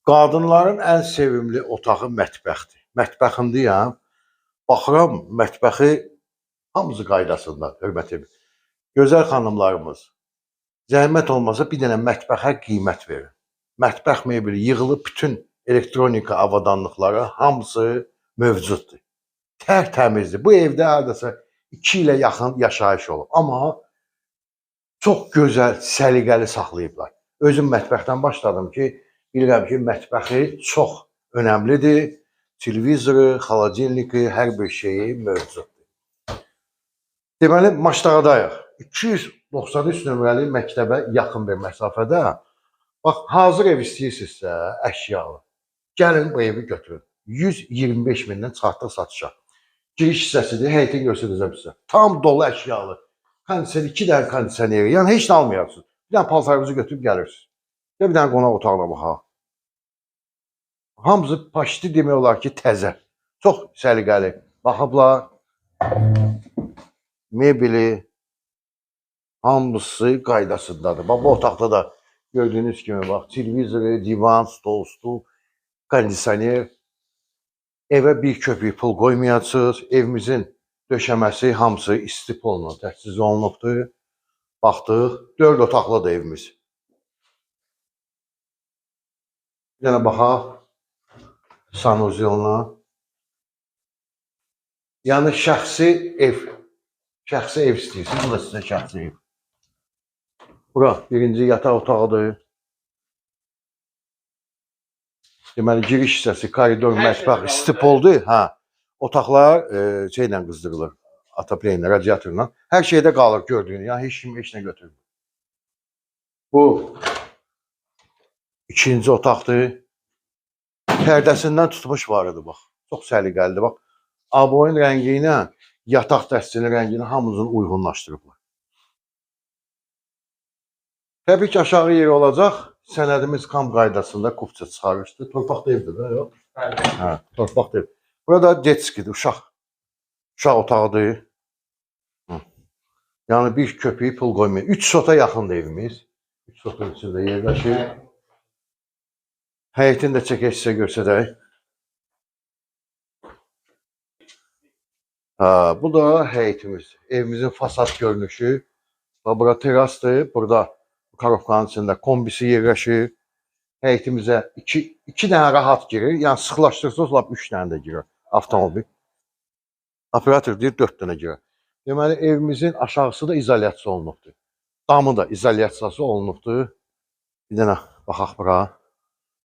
Qadınların ən sevimli otağı mətbəxdir. Mətbəxindəyəm. Baxıram, mətbəxi hamısı qaydasında, hörmətli. Gözəl xanımlarımız, zəhmət olmasa bir dənə mətbəxə qiymət verin. Mətbəx mebeli yığılıb, bütün elektronika avadanlıqları hamısı mövcuddur. Tərtəmizdir. Bu evdə hardasa 2 ilə yaxın yaşayış olub. Amma çox gözəl, səliqəli saxlayıblar. Özüm mətbəxdən başladım ki, bilirəm ki, mətbəxi çox önəmlidir. Televizoru, xolodilniki, hər bir şeyi mövcuddur. Deməli, Maşdağadayıq. 293 nömrəli məktəbə yaxın bir məsafədə. Bax, hazır ev istəyirsinizsə, əşyalı, gəlin bu evi götürün. 125 mindən çıxartdıq satışa. Giriş hissəsidir, həyətini göstərəcəm sizə. Tam dolu əşyalı. Kondisioner, 2 dənə kondisioneri, yəni heç nə almayasınız. Bir dənə paltarınızı götürüb gəlirsiniz. Bir dənə qonaq otağına baxaq. Hamısı paşti demək olar ki, təzə. Çox səliqəli. Baxıblar, mebeli, hamısı qaydasındadır. Bax, bu otaqda da gördüyünüz kimi, bax, televizoru, divan, stol, stul, kondisioner. Evə bir köpük pul qoymayacağız. Evimizin döşəməsi hamısı isti polla təchiz olunubdur. Baxdıq, 4 otaqlıdır evimiz. Bir dənə baxaq sanuzyonla. Yəni şəxsi ev. Şəxsi ev istəyirsiniz. Bu da sizə şəxsi ev. Bura birinci yataq otağıdır. Deməli, giriş hissəsi, koridor, mətbəx, istipoldur. Hə. Otaqlar şeylə qızdırılır. Atopleyinlə, radiatorla. Hər şeydə qalır gördüyünü. Yəni heç kim heç nə götürmür. Bu ikinci otaqdır. Pərdəsindən tutmuş var idi, bax. Çox səliqəlidir, bax. Aboyun rəngi ilə yataq dəstinin rəngini hamısını uyğunlaşdırıblar. Təbii ki, aşağı yeri olacaq. Sənədimiz kam qaydasında kupça çıxarışdır. Torpaq da evdir, də, yox? Bəli. Hə, torpaq da ev. Burada detskidir, uşaq. Uşaq otağıdır. Hı. Yəni bir köpüyü pul qoymuyor. 3 sota yaxındır evimiz. 3 sotun içində yerləşir. Həyətini də çəkək sizə göstərək. Ha, bu da həyətimiz. Evimizin fasad görünüşü. Bura terasdır. Burada karovkanın içində kombisi yerləşir. Həyətimizə iki dənə rahat girir. Yəni sıxlaşdırsınız, lap 3 dənə də girir avtomobil. Operator deyir 4 dənə girir. Deməli, evimizin aşağısı da izolyasiya olunubdur. Damı da izolyasiyası olunubdur. Bir dənə baxaq bura.